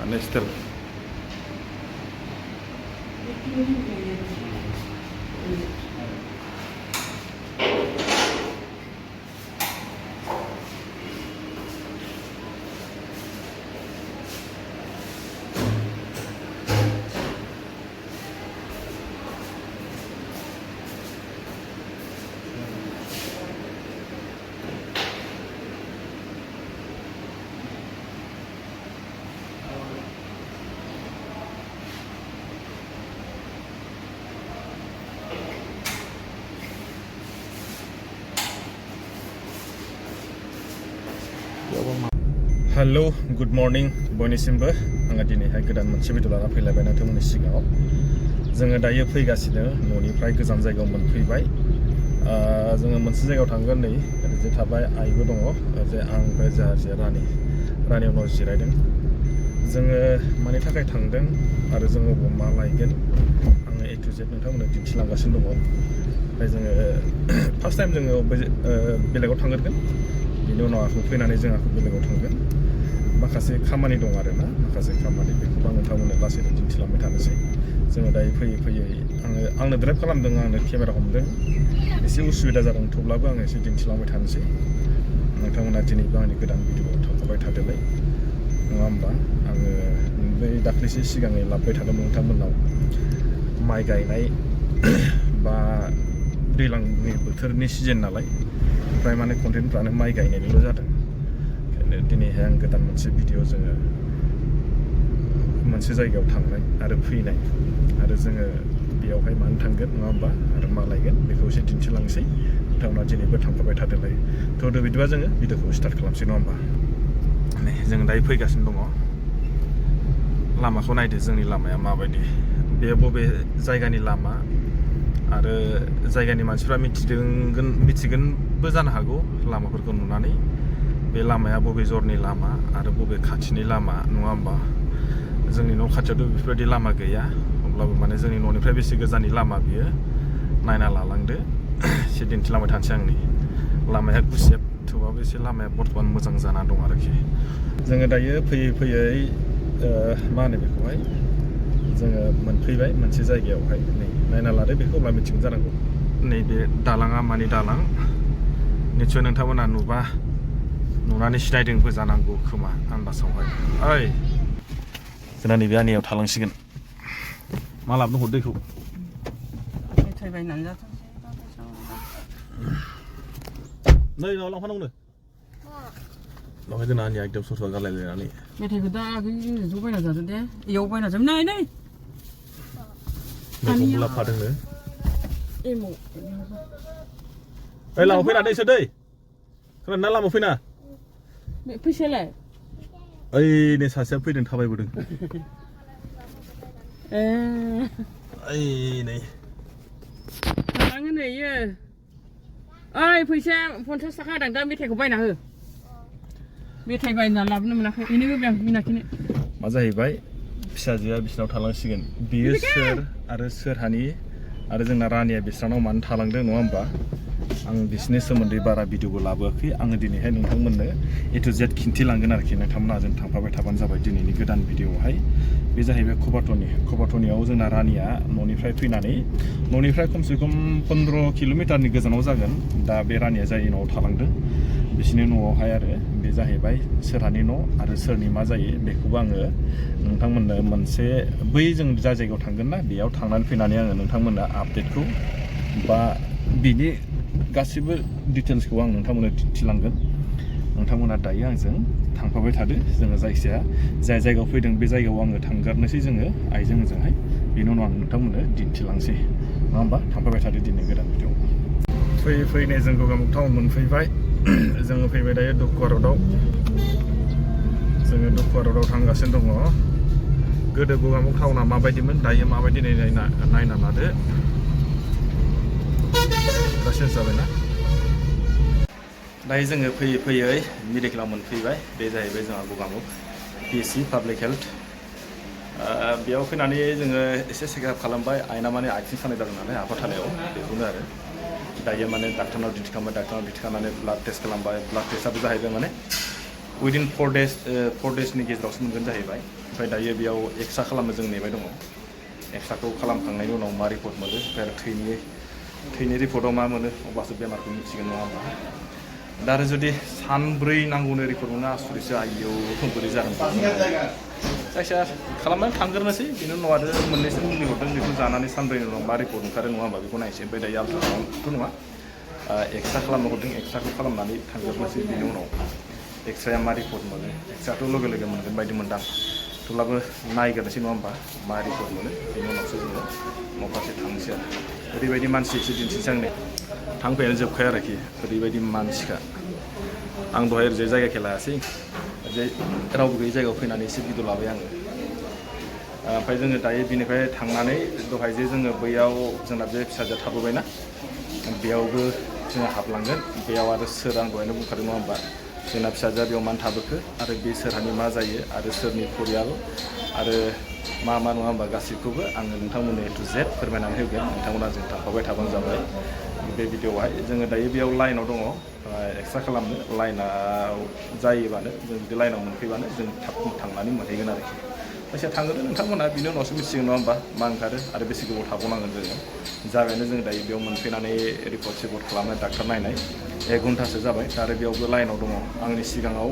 Nestel. Hello, good morning, बयनिसिमबो आङो दिनैहाय गोदान मोनसे भिडिअ लाना फैलायबाय नोंथांमोननि सिगाङाव जोङो दायो फैगासिनो न'निफ्राय गोजान जायगायाव मोनफैबाय जोङो मोनसे जायगायाव थांगोन नै ओरैजे थाबाय आइबो दङ जे आं ओमफ्राय जोंहा रानियाव न' जिरायदों जोङो मानि थाखाय थांदों आरो जोङो अबाव मा लायगोन आङो A to Z नोंथांमोननो दिन्थिलांगासिनो दङ ओमफ्राय जोङो फार्स्ट टाइम जोङो बेलेगाव थांगोन बिनि उनाव आखौ फैनानै जों आखौ बेलेगाव थांगोन माखासे खामानि दं आरोना माखासे खामानि बेखौबो आं नोंथांमोननो लासैनो दिन्थिलांबाय थानोसै जोङो दायो फैयै आंनो ड्राइभ खालामदों आंनो केमेरा हमदों एसे उसुबिदा जादों थेवब्लाबो आङो एसे दिन्थिलांबाय थानोसै नोंथांमोना दिनैबो आंनि गोदान भिडिअआव थांफाबाय थादोलाय नङा होमबा आङो बै दाख्लैसो सिगाङै लाबोबाय थादोंमोन नोंथांमोननाव माइ गायनाय बा दैज्लांनि बोथोरनि सिजन नालाय फ्राय माने कन्टेन्टफ्रानो माइ गायनायनिल' जादों ओंखायनो दिनैहाय आं गोदान मोनसे भिडिअ जोङो मोनसे जायगायाव थांनाय आरो फैनाय आरो जोङो बेयावहाय मानो थांगोन नङा होमबा आरो मा लायगोन बेखौ एसे दिन्थिलांसै नोंथांमोना दिनैबो थांफाबाय थादोंलाय थ' बिदिबा जोङो भिडिअखौ स्टार्ट खालामसै नङा होमबा नै जों दायो फैगासिनो दङ लामाखौ नायदो जोंनि लामाया माबायदि बे बबे जायगानि लामा आरो जायगानि मानसिफ्रा मिथिगोनबो जानो हागौ लामाफोरखौ नुनानै बे लामाया बबे जरनि लामा आरो बबे खाथिनि लामा नङा होमबा जोंनि न' खाथियावथ' बेफोरबायदि लामा गैया अब्लाबो माने जोंनि न'निफ्राय बेसे गोजाननि लामा बियो नायना लालांदो एसे दिन्थिलांबाय थानोसै आंनि लामाया गुसेब थेवबाबो एसे लामाया बर्थमान मोजां जाना दं आरोखि जोङो दायो फैयै मा होनो बेखौहाय जोङो मोनफैबाय मोनसे जायगायावहाय नै नायना लादो बेखौ अब्ला मिथिगोन जानांगौ नैबे दालाङा मानि दालां निस्सय नोंथांमोना नुनानै सिनायदोंबो जानांगौ खोमा आन्दासावहाय ओइ जोंना नैबे आनियाव थालांसिगोन मा लाबोनो हर दैखौ मेथाइ बायनानै जाथोंसै नै माबा लांफानांगौनो लहाय जोंना आनिया एकदम सर गारलायलायनानै मेथाइखौ दा आगै ज' बायना जादो दे इयाव बायना जाब नै मैगंबो लाबोफादोंनो एमाव ओइ लामायाव फैना दैसो दै खोनादों ना लामायाव फैना फैसायालाय ओइ नै सासेया फैदों थाबायबोदों ओइ नै थालाङो नै इयो ओइ फैसाया 50 थाखा होदों दा मेथाइखौ बायना हो मेथाइ बायना लाबोनो मोनाखै बेनोबो आं बिनाखैनो मा जाहैबाय फिसाजोआ बिसिनाव थालांसिगोन बियो सोर आरो सोरहानि आरो जोंना रानिया बिस्रानाव मानो थालांदों नङा होमबा आं बिसोरनि सोमोन्दै बारा भिडिअबो लाबोआखै आङो दिनैहाय नोंथांमोननो A to Z खिन्थिलांगोन आरोखि नोंथांमोना जों थांफाबाय थाबानो जाबाय दिनैनि गोदान भिडिअआवहाय बे जाहैबाय खबाथ'नियाव जोंना रानिया न'निफ्राय खमसे खम 15 किल'मिटारनि गोजानाव जागोन दा बे रानिया जाय न'आव थालांदों बिसोरनि न'आवहाय आरो बे जाहैबाय सोरहानि न' आरो सोरनि मा जायो बेखौबो आङो नोंथांमोननो मोनसे बै जों जा जायगायाव थांगोन ना बेयाव थांनानै फैनानै आङो नोंथांमोननो आपडेटखौ बा बिनि गासिबो डिटेल्सखौ आं नोंथांमोननो दिन्थिलांगोन नोंथांमोना दायो आंजों थांफाबाय थादो जोङो जायखिजाया जाय जायगायाव फैदों बे जायगायाव आङो थांगारनोसै जोङो आइजों ओजोंहाय बेनि उनाव आं नोंथांमोननो दिन्थिलांसै नङा होमबा थांफाबाय थादो दिनै गोदान भिडिअ फैनाय जों गगामुग टाउन मोनफैबाय जोङो फैबाय दायो दुखुवा रडआव जोङो दुखुवा रडआव थांगासिनो दङ गोदो गगामुग टाउना माबायदिमोन दायो माबायदि नायना लादो दा चेन्ज जाबायना दायो जोङो फैयै मेडिकेलाव मोनफैबाय बे जाहैबाय जोंहा गगामुग PSC पाब्लिक हेल्थ बेयाव फैनानै जोङो एसे चेकआप खालामबाय आइना माने आथिं सानाय जादों नालाय आफाथालायाव बेखौनो आरो दायो माने डाक्टारनाव दिन्थिखांनानै ब्लाड टेस्ट खालामबाय ब्लाड टेस्टआबो जाहैबाय माने उइदिन 4 डेजनि गेजेरावसो मोनगोन जाहैबाय ओमफ्राय दायो बेयाव एक्सरा खालामनो जों नेबाय दङ एक्सराखौ खालामखांनायनि उनाव मा रिपर्ट मोनो ओमफ्राय आरो थैनि रिपर्टआव मा मोनो अब्लासो बेमारखौ मिथिगोन नङा होमबा दा आरो जुदि सानब्रै नांगौनो रिपर्ट मोनो आसुरितसो आयौ बोरै जागोन जायखिया खालामनानै थांग्रोनोसै बेनि उनाव आरो मोननैसो मुलि हरदों बेखौ जानानै सानब्रैनि उनाव मा रिपर्ट ओंखारो नङा होमबा बेखौ नायसै ओमफ्राय दायो आल्ट्रासाउन्डथ' नङा एक्सरा खालामनो हरदों एक्सराखौ खालामनानै थांग्रोनोसै बेनि उनाव एक्सराया मा रिपर्ट मोनो एक्सराथ' लोगो लोगो मोनगोन बायदि मोनदां थेवब्लाबो नायग्रोनोसै नङा होमबा मा रिपर्ट मोनो बेनि उनावसो जोङो न'फारसे थांनोसै आरो ओरैबायदि मानसि एसे दिन्थिनोसै आंनो थांफैयानो जोबखाया आरोखि ओरैबायदि मानसिखा आं दहाय ओरैजाय जायगाखौ लायासै ओरैजाय रावबो गैयै जायगायाव फैनानै एसे भिडिअ लाबाय आङो ओमफ्राय जोङो दायो बिनिफ्राय थांनानै दहाय जे जोङो बैयाव जोंना बे फिसाजोआ थाबोबायना बेयावबो जोङो हाबलांगोन बेयाव आरो सोर आं दहायनो बुंखादों नङा होमबा जोंना फिसाजोआ बेयाव मानो थाबोखो आरो बे सोरहानि मा जायो आरो सोरनि फरियाल आरो मा नङा होमबा गासैखौबो आङो नोंथांमोननो A to Z फोरमायनानै होगोन नोंथांमोना जों थाफाबाय थाबानो जाबाय बे भिडिअआवहाय जोङो दायो बेयाव लाइनाव दङ एक्सरा खालामनो लाइनाव जायोबानो जों जुदि लाइनाव मोनफैबानो जों थाब थांनानै मोनहैगोन आरोखि जायखिया थांगोन नोंथांमोना बिनि उनावसो मिथिगोन नङा होमबा मा ओंखारो आरो बेसे गोबाव थाबावनांगोन जोङो जाबायानो जों दायो बेयाव मोनफैनानै रिपर्ट सिपर्ट खालामनाय डाक्टार नायनाय 1 घन्टासो जाबाय आरो बेयावबो लाइनाव दङ आंनि सिगाङाव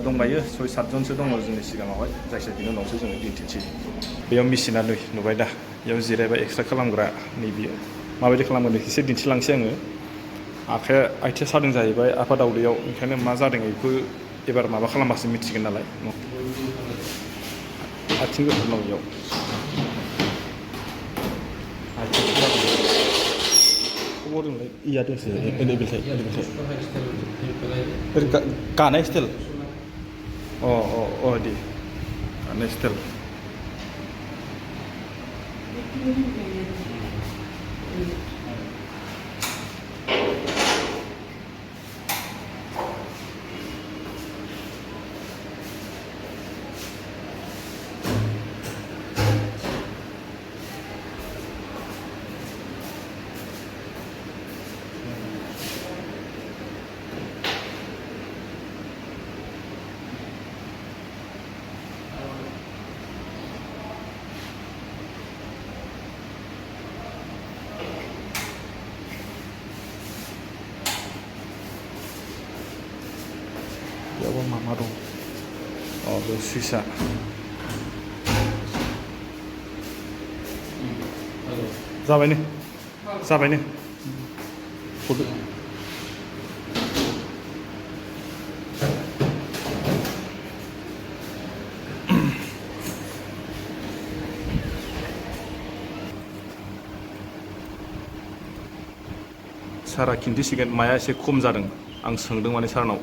दंबायो 6-7 जनसो दङ जोंनि सिगाङावहाय जायखिया बिनि उनावसो जोङो दिन्थिनोसै बेयाव मेसिना नै नुबाय दा बेयाव जिरायबाय एक्सरा खालामग्रा नैबेयो माबायदि खालामगोन एसे दिन्थिलांसै आङो आथिङा सादों जाहैबाय आफा दावदैयाव ओंखायनो मा जादों बेखौ एबार माबा खालामबासो मिथिगोन नालाय आथिं गोथार दं बेयाव खबरजोंलाय इया दंसो एलेबेलथाय गानाय स्टाइल दे गानाय स्टाइल बेयावबो मा दं बे सुइसआ जाबायनो हरदो सारा खिन्थिसिगोन माया एसे खम जादों आं सोंदों माने सारनाव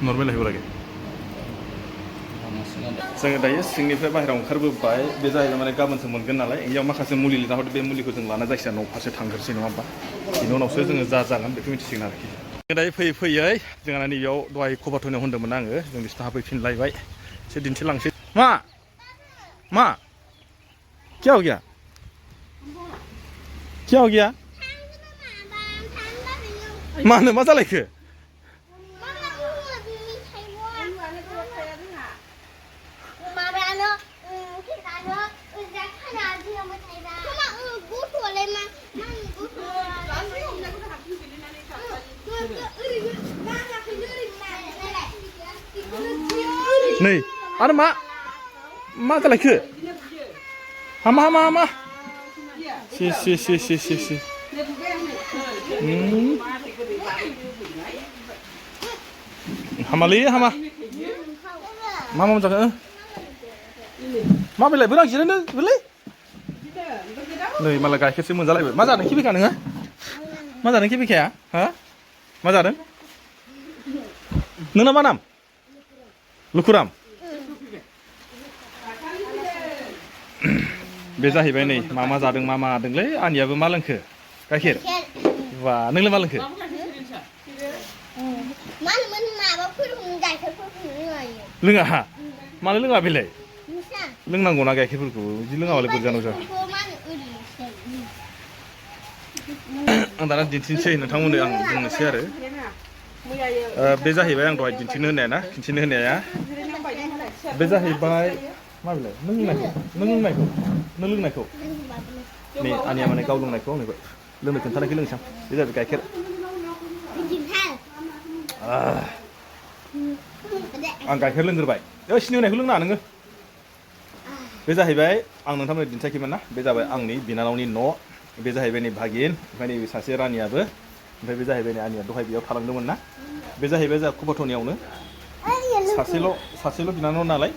नर्मेल होबो लागे जोङो दायो सिंनिफ्राय बाहेरायाव ओंखारबोबाय बे जाहैबाय माने गाबोनसो मोनगोन नालाय इयाव माखासे मुलि लिरना हरदों बे मुलिखौ जों लाना जायखिजाया न' फारसे थांग्रोसै नङा होमबा बेनि उनावसो जोङो जा जागोन बेखौ मिथिसिगोन आरोखि जों दायो फैयै जोंहा नैबेयाव दहाय खबाथ'नायाव होन्दोंमोन आङो जों बिसिनाव हाबफैफिनलायबाय एसे दिन्थिलांसै मा क्या हो गया मानो मा जालायखो नै आरो मा जालायखो हामा si हामालै हामा मा जाखो मा बेलाय बोरां जिरायनो बेलाय नै मालाय गाइखेरसो मोनजालायबाय मा जादों खिबिखा नोङो मा जादों खिबिखाया हा मा जादों नोंना मा नाम लुखुराम बे जाहैबाय नै मा जादों मा मादोंलै आंनियाबो मा लोंखो गाइखेर बा नोंलाय मा लोंखो लोङा मानो लोङा बेलाय लोंनांगौना गाइखेरफोरखौ बिदि लोङाबालाय बोरै जानांगौ जाखो आं दाना दिन्थिनोसै नोंथांमोननो आं बुंनोसै आरो बे जाहैबाय आं दहाय दिन्थिनो होनाया ना खिन्थिनो होनाया बे जाहैबाय मा बेलाय नों लोंनायखौ नै आनिया माने गाव लोंनायखौ आंनो लोंनो खोन्थानायखौ लोंसां बे जाबाय गाइखेर आं गाइखेर लोंग्रोबाय सिनि होनायखौ लोंनाङा नोङो बे जाहैबाय आं नोंथांमोननो दिन्थियाखैमोन ना बे जाबाय आंनि बिनानावनि न' बे जाहैबाय नै भागिन ओमफ्राय नैबे सासे रानियाबो ओमफ्राय बे जाहैबाय नै आनिया दहाय बेयाव थालांदोंमोन ना बे जाहैबाय जोंहा कुपथनियावनो सासेल' बिनानाव नालाय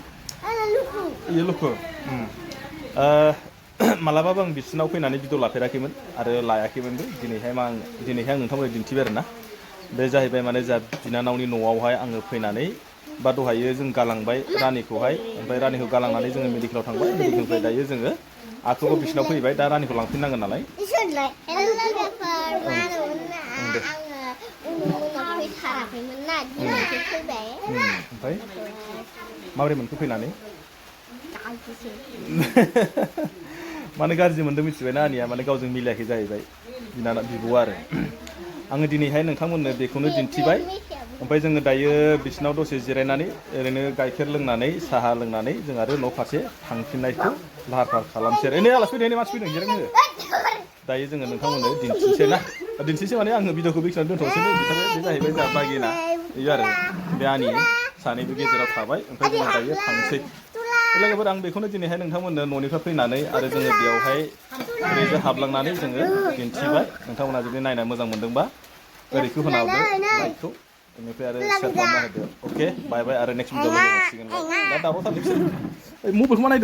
इयो लुखु मालाबाबो आं बिसिनाव फैनानै भिडिअ लाफेराखैमोन आरो लायाखैमोनबो दिनैहाय आं नोंथांमोननो दिन्थिबाय आरो ना बे जाहैबाय माने जोंहा बिनानावनि न'आवहाय आङो फैनानै बा दहायो जों गालांबाय रानिखौहाय ओमफ्राय रानिखौ गालांनानै जोङो मेडिकेलाव थांबाय मेडिकेलनिफ्राय दायो जोङो आखुखौ बिसिनाव फैबाय दा रानिखौ लांफिननांगोन नालाय ओमफ्राय माबोरै मोनखो फैनानै माने गाज्रि मोनदों मिथिबायना आनिया माने गावजों मिलायाखै जाहैबाय बिब'आ आरो आङो दिनैहाय नोंथांमोननो बेखौनो दिन्थिबाय ओमफ्राय जोङो दायो बिसिनाव दसे जिरायनानै ओरैनो गाइखेर लोंनानै साहा लोंनानै जों आरो न' फारसे थांफिननायखौ लाहार फाहार खालामसै आरो आलासि फैदों मानसि फैदों जिरायनो दायो जोङो नोंथांमोननो दिन्थिसै ना दिन्थिसै माने आङो भिडिअखौ बेखिनियाव दोनथ'सै बे जाहैबाय जोंहा बागिना बेयो आरो बे आनि सानैबो गेजेराव थाबाय ओमफ्राय जोङो दायो थांसै लोगोफोर आं बेखौनो दिनैहाय नोंथांमोननो न'निफ्राय फैनानै आरो जोङो बेयावहाय ओरैनो हाबलांनानै जोङो दिन्थिबाय नोंथांमोना जुदि नायना मोजां मोनदोंबा ओरैखौ होना हरदो लाइकखौ बेनिफ्राय आरो शेयार खालामना होदो अके बाय बाय आरो नेक्स्ट भिडिअ लोगो मोनसिगोन दा दावराव थार नोंसोर मबाइलखौ मा नायदों